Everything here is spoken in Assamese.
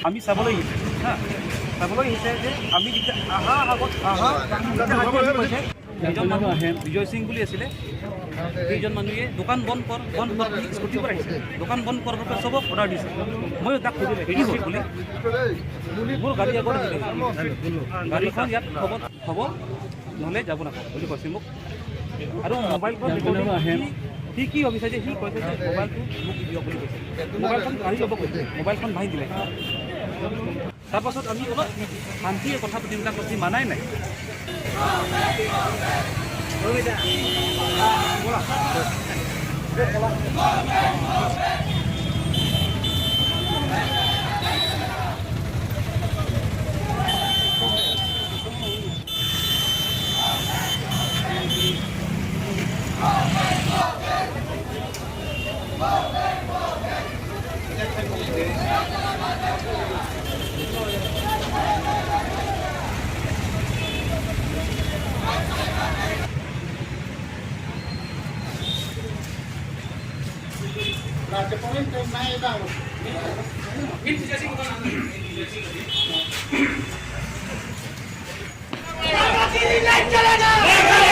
আমি চাবলৈ আহিছে, হা, চাবলৈ আহিছে যে আমি যেতিয়া আহা আগত আহা তেতিয়া কৈছে এজন মানুহ বিজয় সিং বুলি আছিলে, সেইজন মানুহে দোকান বন্ধ কৰ, বন্ধ কৰ বুলি স্কুটিৰ পৰা আহিছে। দোকান বন্ধ কৰাৰ পৰা চবক অৰ্ডাৰ দিছে। ময়ো তাক সুধিলে কি হ'ল বুলি। মোৰ গাড়ী আগত আহিলে, গাড়ীখন ইয়াত থ'ব থ'ব, নহ'লে যাব নাপাব বুলি কৈছে মোক। আৰু মোবাইলখন ৰেকৰ্ডিং সি কি ভাবিছে যে সি কৈছে যে মোবাইলটো মোক দিয়ক বুলি কৈছে। মোবাইলখন কাঢ়ি ল'ব কৈছে, মোবাইলখন ভাঙি দিলে। তাৰপাছত আমি অলপ শান্তিৰে কথা পাতিম তাক কৈছে, মানাই নাই। नहीं चलेगा।